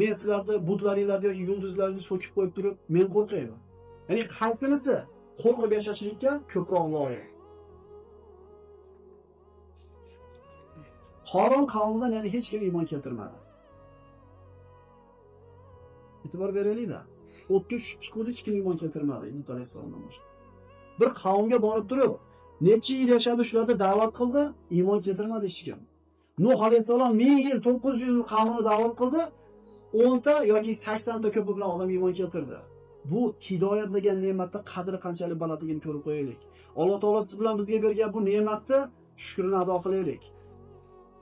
men sizlarni butlaringlarni yoki yulduzlarni so'kib qo'yib turib, men qo'rqayman. Ya'ni qaysinisi qo'rqib yashashlikka ko'proq loyiq? Qorin qavmidan ya'ni hech kim iymon keltirmadi. E'tibor beraylik-da. O'tga tushib chiquvdi, hech kim iymon keltirmadi Lut alayhissalomdan boshqa. Bir qavmga borib turib, necha yil yashadi, shularda da'vat qildi, iymon keltirmadi hech kim. Nuh alayhissalom 1000 yil, 900 yil qavmini da'vat qildi, 10 ta yoki 80 ta ko'pi bilan odam iymon keltirdi. Bu hidoyat degan ne'matning qadri qanchalik balandligini ko'rib qo'yaylik. Alloh taolo siz bilan bizga bergan bu ne'matni shukrini ado qilaylik.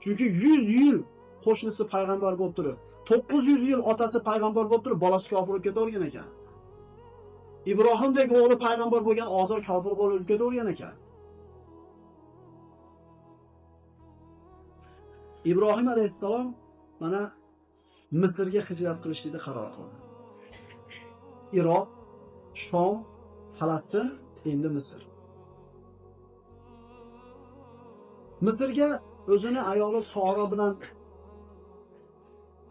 Chunki 100 yil qo'shnisi payg'ambar bo'lib turib, 900 yil otasi payg'ambar bo'lib turib, bolasi kofir bo'lib ketavergan ekan. Ibrohimdek o'g'li payg'ambar bo'lgan Ozor kofir bo'lib ketavergan ekan. Ibrohim alayhissalom mana Misrga hijrat qilishni qaror qildi. Iroq, Shom, Falastin, endi Misr. Misrga o'zini ayoli Sora bilan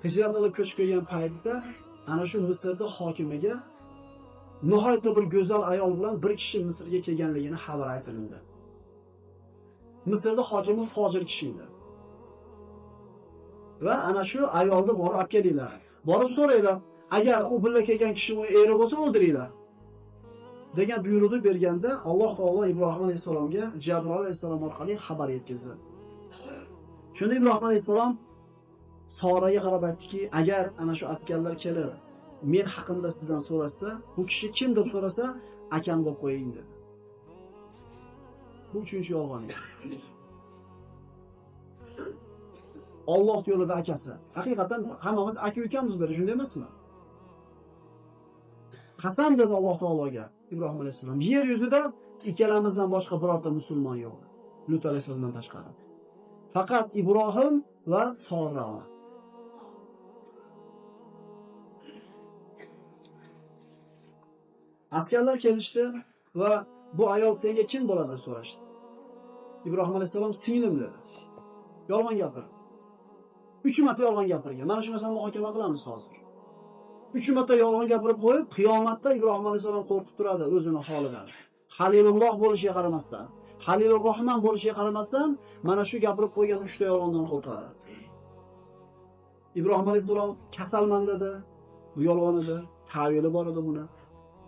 hijrat qilib ko'chib kelgan paytda ana shu Misrda hokimiga nihoyatda bir go'zal ayol bilan bir kishi Misrga kelganligini xabar aytilindi. Misrda hokimi fojir kishi edi. Va ana shu ayolni borib olib kelinglar. Borib so'ranglar, agar u birga kelgan kishi uni eri bo'lsa o'ldiringlar degan buyruqni berganda Alloh taolo Ibrohim alayhissalomga Jabroil alayhissalom orqali xabar yetkazdi. Shunda Ibrohim alayhissalom Soraga qarab aytdiki, agar ana shu askarlar kelib men haqimda sizdan so'rasa, bu kishi kim deb so'rasa, akam deb qo'ying dedi. Bu uchinchi yolg'on edi. Alloh yo'lida akasi. Haqiqatan hammamiz aka ukamiz bir, shunday emasmi? Qasam dedi Alloh taologa Ibrohim alayhissalom, yer yuzida ikkalamizdan boshqa birorta musulmon yo'q. Lut alayhissalomdan tashqari. Faqat Ibrohim va Sora. Askarlar kelishdi va bu ayol senga kim bo'ladi deb so'rashdi. Ibrohim alayhissalom singlim dedi. Yolg'on gapirdi. 3 marta yolg'on gapirgan. Mana shu narsani muhokama qilamiz hozir. 3 marta yolg'on gapirib qo'yib, qiyomatda Ibrohim alayhissalom qo'rqib turadi o'zini holidan. Halilulloh bo'lishiga qaramasdan, Halilur Rahman bo'lishiga qaramasdan, mana shu gapirib qo'ygan 3 ta yolg'ondan qo'rqadi. Ibrohim alayhissalom kasalman dedi. Bu yolg'on edi, ta'vili bor edi buni.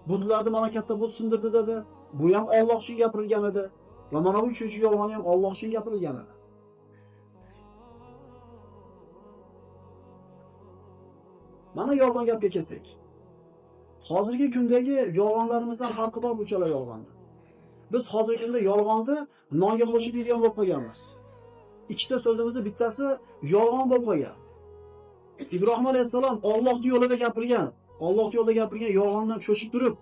Butlarni mana katta but sindirdi dedi. Bu ham Alloh uchun gapirilgan edi. Va mana bu uchinchi yolg'on ham Alloh uchun gapirilgan edi. Mana yolg'on gapga kelsak. Hozirgi kundagi yolg'onlarimizdan farqi bor bu chala yolg'onda. Biz hozirgi kunda yolg'onni nonga qo'shib yeydigan bo'lib qolganmiz. Ikkita so'zimizning bittasi yolg'on bo'lib qolgan. Ibrohim alayhissalom Allohning yo'lida gapirgan, Allohning yo'lida gapirgan yolg'ondan cho'chib turib,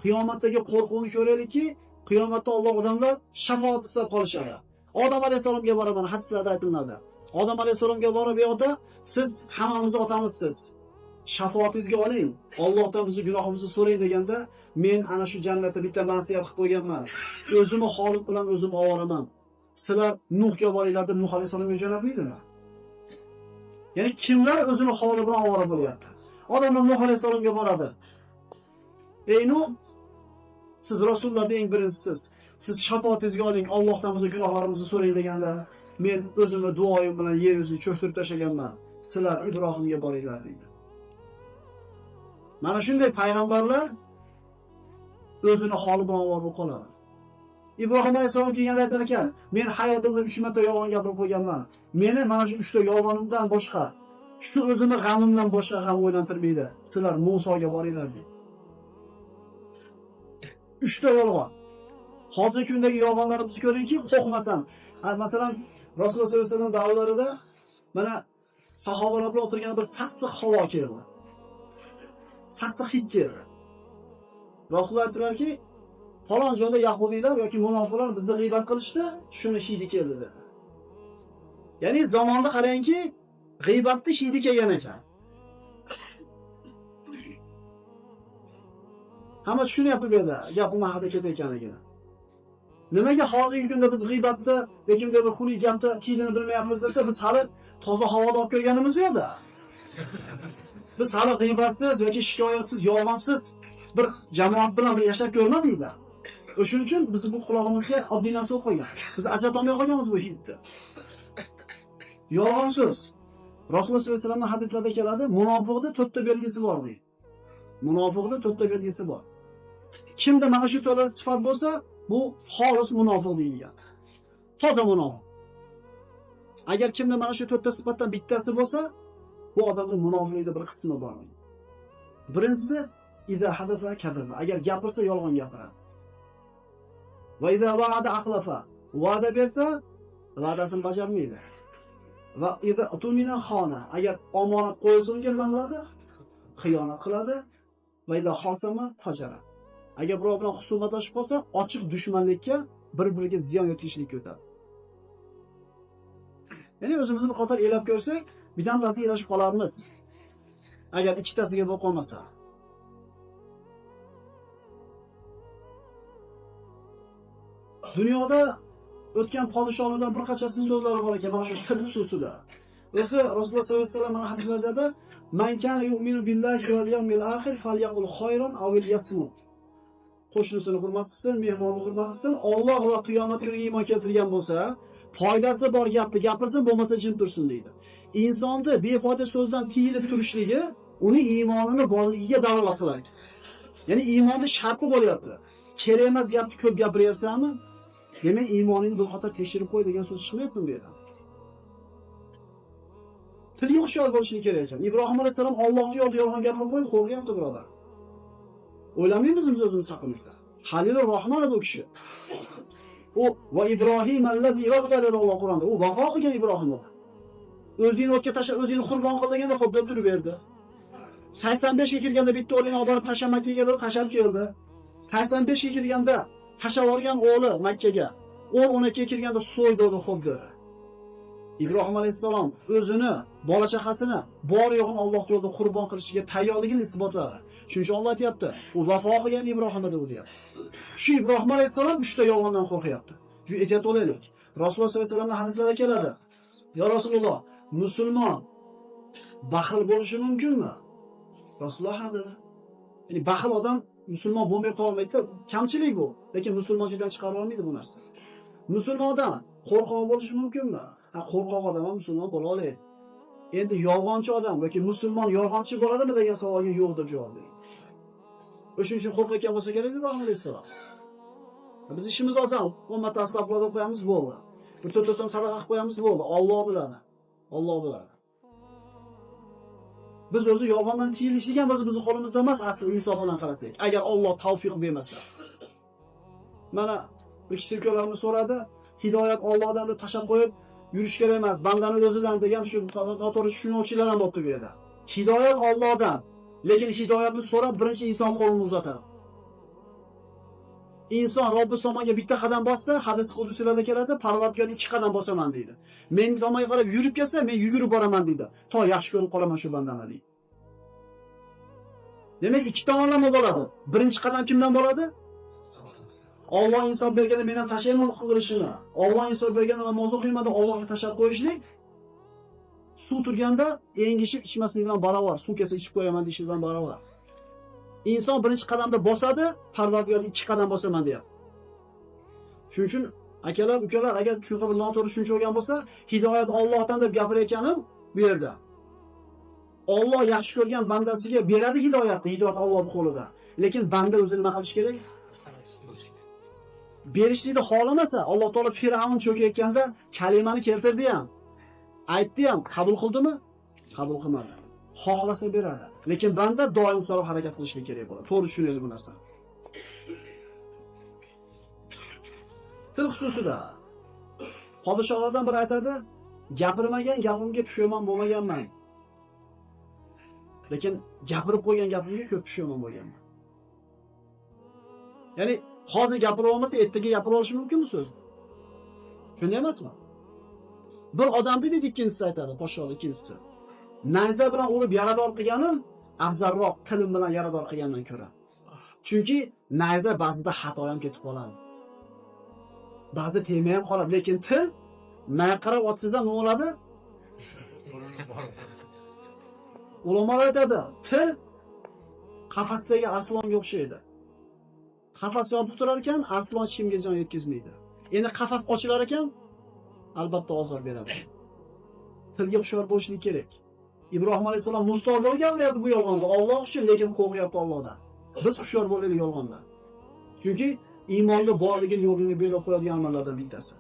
qiyomatdagi qo'rquvni ko'raylikki, qiyomatda Alloh odamlar shafoat istab qolishadi. Odam alayhissalomga borib, mana hadislarda aytiladi. Odam alayhissalomga borib, "Ey ota, siz hammamizni otamizsiz. Shafoatingizga oling, Allohdan bizni gunohimizni so'rang" deganda, men ana shu jannatda bitta ma'siyat qilib qo'yganman. O'zimni holim bilan o'zim ovoraman. Sizlar Nuhga boringlar deb Nuh alayhissalomga jo'natmaydimi? Ya'ni kimlar o'zini holi bilan ovora bo'lyapti? Odamlar Nuh alayhissalomga boradi. Ey Nuh, siz rasullarning eng birinchisiz. Siz shafoatingizga oling, Allohdan bizni gunohlarimizni so'rang deganda, men o'zimni duoyim bilan yer yuzini cho'ktirib tashlaganman. Sizlar Ibrohimga boringlar deydi. Mana shunday payg'ambarlar o'zini holi bilan ovora bo'lib qoladi. Ibrohim alayhissalom kelganda aytar ekan, men hayotimda 3 marta yolg'on gapirib qo'yganman. Meni mana shu 3 ta yolg'onimdan boshqa, shu o'zimni g'amimdan boshqa g'am o'ylantirmaydi. Sizlar Musoga boringlar deydi. 3 ta yolg'on. Hozirgi kundagi yolg'onlarimizni ko'ringki, qo'rqmasdan. Masalan, Rasululloh sollallohu alayhi vasallam davrlarida mana sahobalar bilan o'tirgan bir sassiq havo keldi. Sassiq hid keldi. Rasululloh aytdilarki, falon joyda yahudiylar yoki munofiqlar bizni g'iybat qilishdi, shuni hidi keldi dedi. Ya'ni zamonda qarangki, g'iybatni hidi kelgan ekan. Hamma tushunyapti bu yerda, gap nima haqida ketayotganligini. Nimaga hozirgi kunda biz g'iybatni yoki bir xunuk gapni hidini bilmayapmiz desa, biz hali toza havoda olib kelganimiz yo'q-da. Biz hali g'iybatsiz yoki shikoyatsiz, yolg'onsiz bir jamoat bilan bir yashab ko'rmadik-da. O'shuning uchun biz bu qulog'imizga oddiy narsa bo'lib qolgan. Biz ajratolmay qolganmiz bu hidni. Yolg'on so'z. Rasululloh sollallohu alayhi vasallamning hadislarida keladi, munofiqda 4 ta belgisi bor deydi. Munofiqda 4 ta belgisi bor. Kimda mana shu 4 ta sifat bo'lsa, bu xolis munofiq deyilgan. Toza munofiq. Agar kimda mana shu 4 ta sifatdan bittasi bo'lsa, bu odamda munofiqlikda bir qismi bor. Birinchisi, iza hadasa kadaba. Agar gapirsa yolg'on gapiradi. Va iza va'ada axlafa. Va'da bersa, va'dasini bajarmaydi. Va iza tumina xona. Agar omonat qo'yilsa unga nima qiladi? Xiyonat qiladi. Va iza xosama fajara. Agar birov bilan husumatlashib qolsa, ochiq dushmanlikka, bir-biriga ziyon yetkazishlikka o'tadi. Ya'ni o'zimizni bir qator elab ko'rsak, bittasiga elashib qolarmiz. Agar ikkitasiga bo'lib qolmasa. Dunyoda o'tgan podshohlardan bir qanchasining so'zlari bor ekan mana shu til xususida. O'zi Rasululloh sollallohu alayhi vasallam mana hadislarda man kana yu'minu billahi wal yawmil akhir falyaqul khayran aw liyasmut. Qo'shnisini hurmat qilsin, mehmonni hurmat qilsin, Alloh va qiyomat kuniga iymon keltirgan bo'lsa, foydasi bor gapni gapirsin, bo'lmasa jim tursin deydi. Insonni befoyda so'zdan tiyilib turishligi uni iymonini borligiga dalolat qiladi. Ya'ni iymonni sharti bo'lyapti. Kerak emas gapni ko'p gapiryapsanmi? Demak, iymoningni bir xato tekshirib qo'y degan so'z chiqmayaptimi bu yerdan? Tilga hushyor bo'lishi kerak ekan. Ibrohim alayhisalom Allohning yo'lida yolg'on gapirib qo'yib qo'rqyapti, birodar. O'ylamaymiz biz o'zimiz haqimizda. Halilur Rahman edi u kishi. U va Ibrohim allazi vaqala Alloh Qur'onda. U vafo qilgan Ibrohim edi. O'zini o'tga tashlab, o'zini qurbon qil deganda xo'p deb turib berdi. 85 ga kirganda bitta o'g'lini olib borib tashlab Makkaga deb tashlab keldi. 85 ga kirganda tashlab olgan o'g'li Makkaga. 10-12 ga kirganda so'ydi uni xo'p dedi. Ibrohim alayhissalom o'zini, bola chaqasini, bor yo'g'ini Alloh yo'lida qurbon qilishiga tayyorligini isbotladi. Shuning uchun Alloh aytayapti, u vafo qilgan Ibrohim edi u deyapti. Shu Ibrohim alayhissalom 3 ta yolg'ondan qo'rqyapti. Shu ehtiyot bo'laylik. Rasululloh sollallohu alayhi vasallamning hadislarida keladi. Ya Rasululloh, musulmon baxil bo'lishi mumkinmi? Rasululloh ha dedi. Ya'ni baxil odam musulmon bo'lmay qolmaydi, kamchilik bu, lekin musulmonchilikdan chiqara olmaydi bu narsa. Musulmon odam qo'rqoq bo'lishi mumkinmi? Ha, qo'rqoq odam ham musulmon bo'la oladi. Endi yolg'onchi odam yoki musulmon yolg'onchi bo'ladimi degan savolga yo'q deb javob berdi. O'shuning uchun qo'rqayotgan bo'lsa kerak Ibrohim alayhissalom. Biz ishimiz oson, 10 marta astag'firullah deb qo'yamiz bo'ldi. Bir to'rt so'm sadaqa qilib qo'yamiz bo'ldi. Alloh biladi. Alloh biladi. Biz o'zi yolg'ondan tiyilishlik ham bizning qo'limizda emas, asli insof bilan qarasak. Agar Alloh tavfiq bermasa. Mana bir kishi ukalarimiz so'radi, hidoyat Allohdan deb tashlab qo'yib yurish kerak emas, bandani o'zidan degan shu noto'g'ri tushunuvchilar ham bo'libdi bu yerda. Hidoyat Allohdan, lekin hidoyatni so'rab birinchi inson qo'lini uzatadi. Inson Robbisi tomonga bitta qadam bossa, hadis qudusiylarda keladi, Parvardigor 2 qadam bosaman deydi. Men tomonga qarab yurib kelsa, men yugurib boraman deydi. To yaxshi ko'rib qolaman shu bandani deydi. Demak, ikki tomonlama bo'ladi. Birinchi qadam kimdan bo'ladi? Alloh insof berganda men ham tashlayman qilishini. Alloh insof berganda namoz o'qiyman deb Allohga tashlab qo'yishlik suv turganda engishib ichmaslik bilan barobar, suv kelsa ichib qo'yaman deyish bilan barobar. Inson birinchi qadamda bosadi, Parvardigor 2 qadam bosaman deyapti. Shuning uchun akalar, ukalar, agar shunaqa bir noto'g'ri tushuncha olgan bo'lsa, hidoyat Allohdan deb gapirayotganim bu yerda. Alloh yaxshi ko'rgan bandasiga beradi hidoyatni, hidoyat Allohning qo'lida. Lekin banda o'zi nima qilish kerak? Berishlikni xohlamasa, Alloh taolo Fir'avn cho'kayotganda kalimani keltirdi ham, aytdi ham, qabul qildimi? Qabul qilmadi. Xohlasa beradi. Lekin banda doim so'rab harakat qilishi kerak bo'ladi. To'g'ri tushunaylik bu narsani. Til xususida podshohlardan biri aytadi, gapirmagan gapimga pushaymon bo'lmaganman. Lekin gapirib qo'ygan gapimga ko'p pushaymon bo'lganman. Ya'ni hozir gapira olmasa, ertaga gapira olishi mumkinmi so'z? Shunday emasmi? Bir odam deydi, ikkinchisi aytadi, podshoh ikkinchisi. Nayza bilan urib yarador qilganim afzalroq tilim bilan yarador qilgandan ko'ra. Chunki nayza ba'zida xato ham ketib qoladi. Ba'zida tegmay ham qoladi, lekin til nayqarab otsangiz ham nima bo'ladi? Ulamolar aytadi, til qafasdagi arslonga o'xshaydi. Qafas yopiq turar ekan, arslon hech kimga ziyon yetkazmaydi. Endi qafas ochilar ekan, albatta ozor beradi. Tilga hushyor bo'lishlik kerak. Ibrohim alayhissalom mustol bo'lib gapiryapti bu yolg'onda. Alloh uchun, lekin qo'rqyapti Allohdan. Biz hushyor bo'laylik yolg'ondan. Chunki iymonda borligini yo'lini belgilab qo'yadigan amallardan bittasi.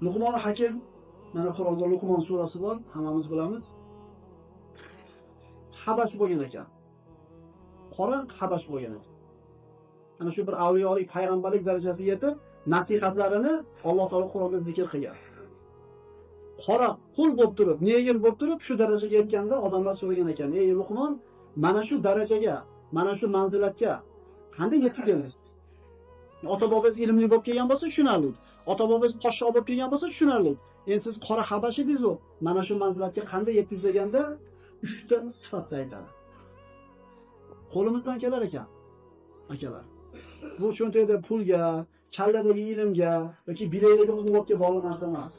Luqmon Hakim, mana Qur'onda Luqmon surasi bor, hammamiz bilamiz. Habash bo'lgan ekan. Qora habash bo'lgan ekan. Ana shu bir avliyolik, payg'ambarlik darajasiga yetib, nasihatlarini Alloh taolo Qur'onda zikr qilgan. Qora qul bo'lib turib, negr bo'lib turib shu darajaga yetganda odamlar so'ragan ekan: "Ey Luqmon, mana shu darajaga, mana shu manzilatga qanday yetib keldingiz? Ota-bobangiz ilmli bo'lib kelgan bo'lsa tushunarli. Ota-bobangiz podshoh bo'lib kelgan bo'lsa tushunarli. Endi siz qora habash edingiz-ku, mana shu manzilatga qanday yetdingiz?" deganda 3 ta sifatni aytadi. Qo'limizdan kelar ekan, akalar. Bu cho'ntakda pulga, kalladagi ilmga yoki bilakdagi quvvatga bog'liq narsa emas.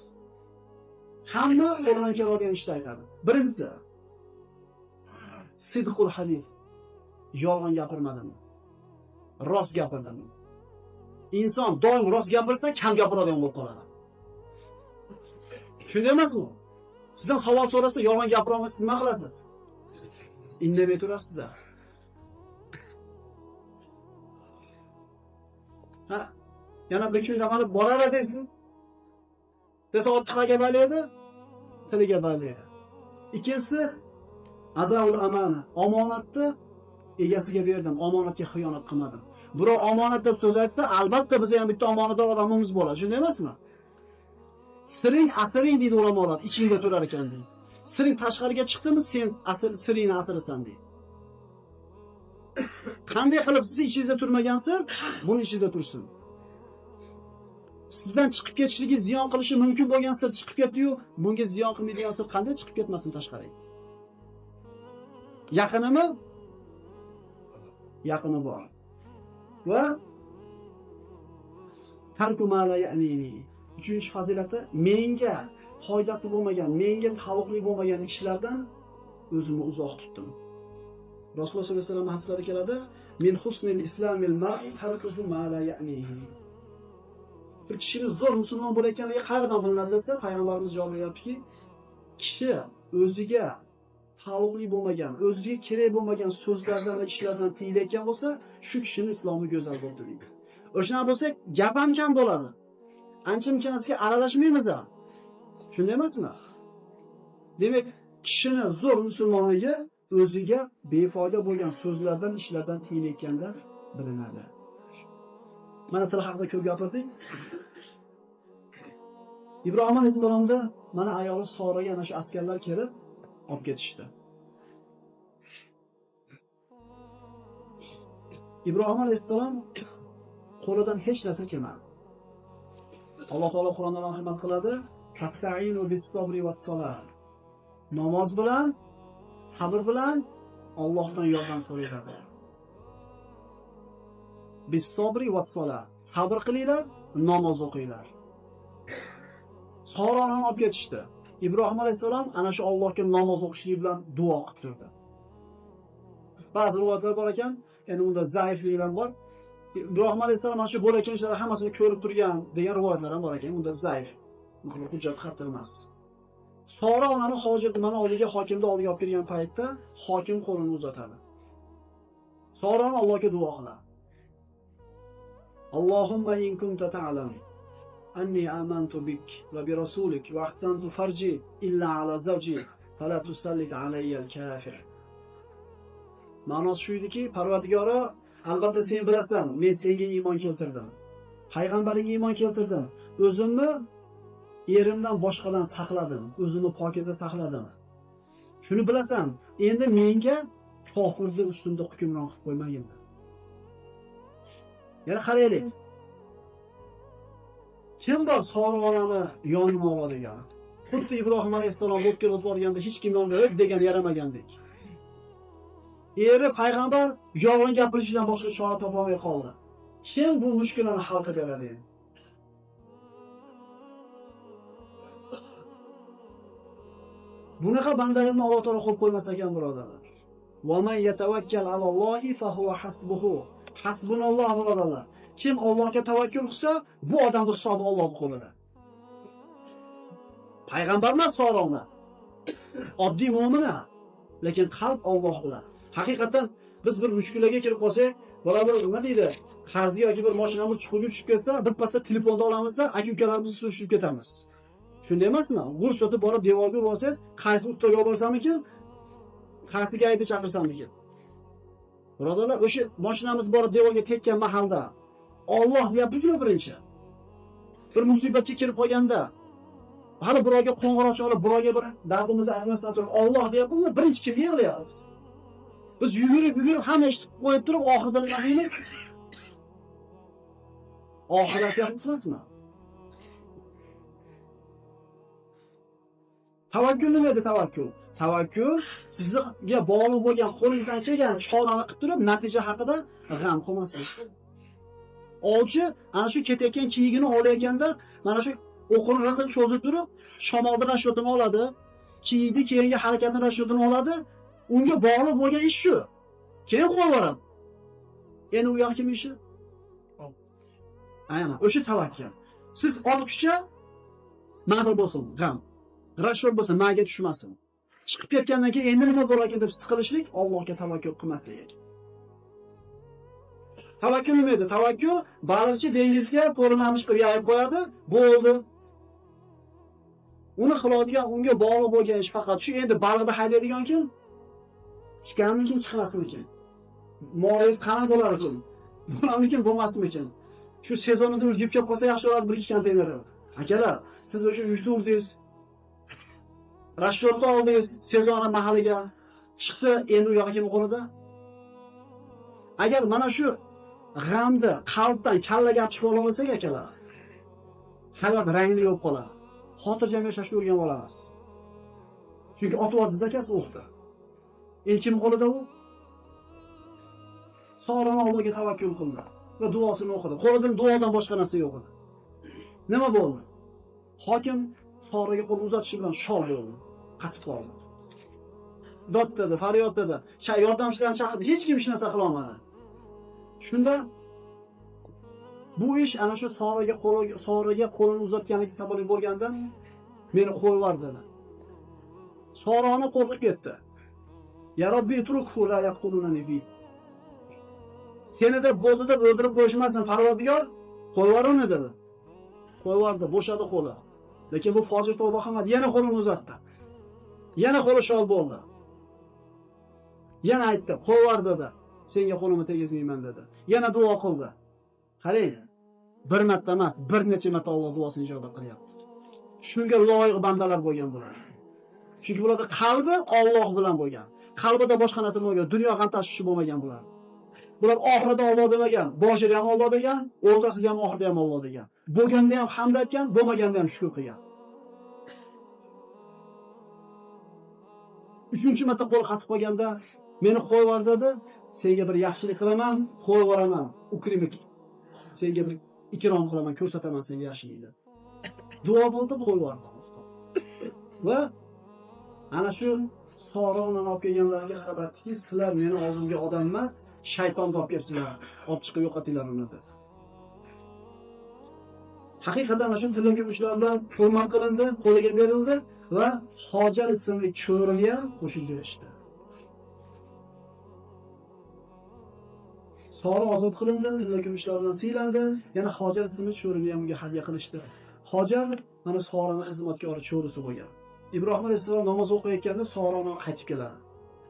Hamma qo'lidan keladigan ishni aytadi. Birinchisi, sidqul hadis. Yolg'on gapirmadimi? Rost gapirdimi? Inson doim rost gapirsa, kam gapiradigan bo'lib qoladi. Shunday emasmi? Sizdan savol so'rasa, yolg'on gapira olmasiz, nima qilasiz? Indamay turasiz-da. Ha, yana bir kun qilib borar edingiz. Desa otliqqa balaydi, tiliga balaydi. Ikkinchisi, adaul amana, omonatni egasiga berdim, omonatga xiyonat qilmadim. Birov omonat deb so'z aytsa, albatta biz ham bitta omonatdor odamimiz bo'ladi. Shunday emasmi? Siring asiring deydi ulamolar, ichingda turar ekan deydi. Siring tashqariga chiqdimi, sen siringni asirasan deydi. Qanday qilib siz ichingizda turmagan sir, buni ichida tursin. Sizdan chiqib ketishligi ziyon qilishi mumkin bo'lgan sir chiqib ketdi-yu, bunga ziyon qilmaydigan sir qanday chiqib ketmasin tashqariga? Yaqinimi? Yaqini bor. Va tarku ma la ya'nini. Uchinchi fazilati, menga foydasi bo'lmagan, menga taalluqli bo'lmagan ishlardan o'zimni uzoq tutdim. Rasululloh sollallohu alayhi vasallam hadislarida keladi: "Min husnil islamil mar'i tarkuhu ma la ya'nihi." Bir kishining zo'r musulmon bo'layotganligi qayerdan bilinadi desa, payg'ambarimiz javob beryaptiki, kishi o'ziga taalluqli bo'lmagan, o'ziga kerak bo'lmagan so'zlardan va ishlardan tiyilayotgan bo'lsa, shu kishining islomi go'zal bo'ldi deydi. O'shana bo'lsa, gap ham kam bo'ladi. Ancha-munchasiga aralashmaymiz ham. Shunday emasmi? Demak, kishini zo'r musulmonligi o'ziga befoyda bo'lgan so'zlardan, ishlardan tiyilayotganda bilinadi. Mana til haqida ko'p gapirdik. Ibrohim alayhissalomda mana ayoli Soraga ana shu askarlar kelib olib ketishdi. Ibrohim alayhissalom qo'lidan hech narsa kelmadi. Alloh taolo Qur'onda marhamat qiladi: "Fasta'inu bis-sabri was-salat." Namoz bilan, sabr bilan Allohdan yordam so'ranglar. Bis-sabri was-salat. Sabr qilinglar, namoz o'qinglar. Sorani olib ketishdi. Ibrohim alayhissalom ana shu Allohga namoz o'qishlik bilan duo qilib turdi. Ba'zi rivoyatlar bor ekan, ya'ni unda zaifliklar bor. Ibrohim alayhissalom ana shu bo'layotgan ishlarni hammasini ko'rib turgan degan rivoyatlar ham bor ekan, unda zaif. Hujjat qattiq emas. Sora onani hojat mana oldiga, hokimni oldiga olib kelgan paytda hokim qo'lini uzatadi. Sora ona Allohga duo qiladi. Allohumma in kunta ta'lam anni amantu bik va bi rasulik va ahsantu farji illa ala zawji fala tusallit alayya al-kafir. Ma'nosi shu ediki, Parvardigoro, albatta sen bilasan, men senga iymon keltirdim. Payg'ambaringga iymon keltirdim. O'zimni erimdan boshqadan saqladim, o'zimni pokiza saqladim. Shuni bilasan, endi menga kofirni ustimda hukmron qilib qo'ymagin. Yana qaraylik. Kim bor Sora onani yonima oladigan? Xuddi Ibrohim alayhissalom bo'lib kelib borganda hech kim yonida yo'q degan yaramagandek. Eri payg'ambar yolg'on gapirishidan boshqa chora topolmay qoldi. Kim bu mushkulani hal qilib beradi? Bunaqa bandalarni Alloh taolo qo'yib qo'ymas ekan, birodarlar. Va man yatawakkal alallohi fa huwa hasbuhu. Hasbunalloh, birodarlar. Kim Allohga tavakkul qilsa, bu odamning hisobi Allohning qo'lida. Payg'ambar emas Sora. Oddiy mo'mina, lekin qalb Alloh bilan. Haqiqatan biz bir mushkulaga kirib qolsak, birodar nima deydi? Qarzga yoki bir mashinamiz chuqurga tushib ketsa, bir pasda telefonda olamizda, aka-ukalarimizni surishtirib ketamiz. Shunday emasmi? G'urs otib borib devorga urib olsangiz, qaysi ustaga olib borsamikin? Qaysi gayni chaqirsamikin? Birodarlar, o'sha mashinamiz borib devorga tekkan mahalda Alloh deyapmizmi birinchi? Bir musibatga kirib qolganda, hali birovga qo'ng'iroq chalib, birovga bir dardimizni aytmasdan turib Alloh deyapmizmi? Birinchi kimga yig'layapmiz? Biz yugurib hamma ishni qo'yib turib, oxirida nima deymiz? Oxirat emasmi? Tavakkul nima edi tavakkul? Tavakkul sizga bog'liq bo'lgan qo'lingizdan kelgan chorani qilib turib, natija haqida g'am qilmaslik. Ovchi ana shu ketayotgan kiyigini olayotganda mana shu o'qini rosa cho'zib turib, shamolni rashyotini oladi, kiyikni keyingi harakatini rashyotini oladi. Unga bog'liq bo'lgan ish shu. Keyin qo'yib yuboradi. Endi u yoq kim ishi? Aynan o'sha tavakkul. Siz olib tushcha ma'qul bo'lsin, g'am. Rashyot bo'lsa, ma'ga tushmasin. Chiqib ketgandan keyin endi nima bo'lar ekan deb siqilishlik Allohga tavakkul qilmaslik ekan. Tavakkul nima edi? Tavakkul baliqchi dengizga to'rlanamish qilib yayib qo'yadi, bo'ldi. Uni qiladigan, unga bog'liq bo'lgan ish faqat shu. Endi baliqni haydaydigan kim? Chiqarmikin, chiqmasmikin? Molingiz qanaqa bo'lar ekan? Bo'larmikin, bo'lmasmikin? Shu sezonida ulgib kelib qolsa yaxshi bo'ladi, bir ikki konteyner. Akalar, siz o'sha yukni urdingiz, rashyotni oldingiz, sezoni mahaliga chiqdi, endi u yog'i kim qo'lida? Agar mana shu g'amni qalbdan kallaga olib chiqib olmasak akalar, hayot rangli bo'lib qoladi. Xotirjam yashashni o'rganib olamiz. Chunki otib akasi o'qdi. Endi kim qo'lida u? Sorani Allohga tavakkul qildi va duosini o'qidi. Qo'lidan duodan boshqa narsa yo'q edi. Nima bo'ldi? Hokim Soraga qo'l uzatishi bilan shol bo'ldi, qatib qoldi. Dod dedi, faryod dedi. Yordamchilarni chaqirdi, hech kim hech narsa qila olmadi. Shunda bu ish ana shu Soraga qo'lini uzatganligi sababli bo'lganda meni qo'yib yubor dedi. Sorani qo'rqib ketdi. Ya Robbi utrukhu la yaqtulunani fi. Seni deb bo'ldi deb o'ldirib qo'yishmasin, Parvardigor, qo'yib yubor uni dedi. Qo'yib yubordi, bo'shadi qo'li. Lekin bu fojir tavba qilmadi, yana qo'lini uzatdi. Yana qo'li shol bo'ldi. Yana aytdi, qo'yib yubor dedi. Senga qo'limni tegizmayman dedi. Yana duo qildi. Qarang, bir marta emas, bir necha marta Alloh duosini ijobat qilyapti. Shunga loyiq bandalar bo'lgan bular. Chunki bularda qalbi Alloh bilan bo'lgan. Qalbida boshqa narsa bo'lmagan, dunyo g'am tashvishi bo'lmagan bular. Bular oxirida Alloh demagan, boshida ham Alloh degan, o'rtasida ham, oxirida ham Alloh degan. Bo'lganda ham hamd aytgan, bo'lmaganda ham shukr qilgan. Uchinchi marta qo'l qatib qolganda meni qo'yib yubor dedi, senga bir yaxshilik qilaman, qo'yib yuboraman, ukrimik. Senga bir ikrom qilaman, ko'rsataman senga yaxshilikni. Duo bo'ldi, qo'yib yubordi. Va ana shu Sora onani olib kelganlarga qarab aytdiki, sizlar meni oldimga odam emas, shaytonni olib kelibsizlar, olib chiqib yo'qotinglar uni dedi. Haqiqatan ana shu tilla kumushlar bilan hurmat qilindi, qo'liga berildi va Hojar ismli cho'riga ham qo'shib berishdi. Sora ozod qilindi, tilla kumushlar bilan siylandi, yana Hojar ismli cho'rini ham unga hadya qilishdi. Hojar mana Sorani xizmatkori cho'risi bo'lgan. Ibrohim alayhissalom namoz o'qiyotganda Sora ona qaytib keladi.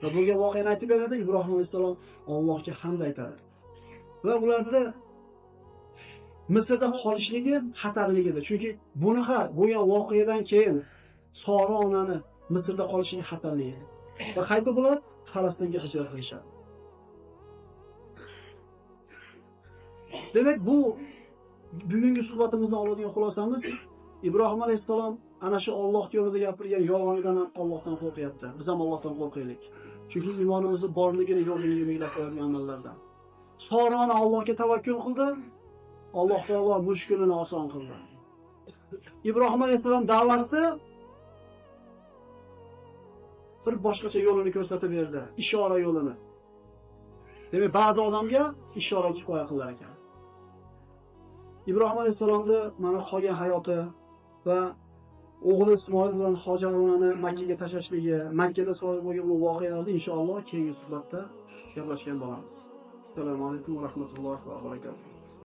Va bo'lgan voqeani aytib beradi. Ibrohim alayhissalom Allohga hamd aytadi. Va ularda Misrda qolishligi xatarligida. Chunki bunaqa bo'lgan voqeadan keyin Sora onani Misrda qolishligi xatarli edi. Va qaytib bular Falastinga hijrat qilishadi. Demak, bu bugungi suhbatimizdan oladigan xulosamiz, Ibrohim alayhissalom ana shu Alloh yo'lida gapirgan yolg'onidan ham Allohdan qo'rqyapti. Biz ham Allohdan qo'rqaylik. Chunki iymonimizni borligini yo'qligini belgilab qo'yadigan amallardan. Sora ona Allohga tavakkul qildi. Alloh taolo mushkulini oson qildi. Ibrohim alayhissalom da'vatni bir boshqacha yo'lini ko'rsatib berdi, ishora yo'lini. Demak, ba'zi odamga ishora kifoya qilar ekan. Ibrohim alayhissalomni mana qolgan hayoti va O'g'li Ismoil bilan Hojar onani Makkaga tashlashligi, Makkada sodir bo'lgan bu voqealarni inshaalloh keyingi suhbatda gaplashgan bo'lamiz. Assalomu alaykum va rahmatullohi va barakatuh.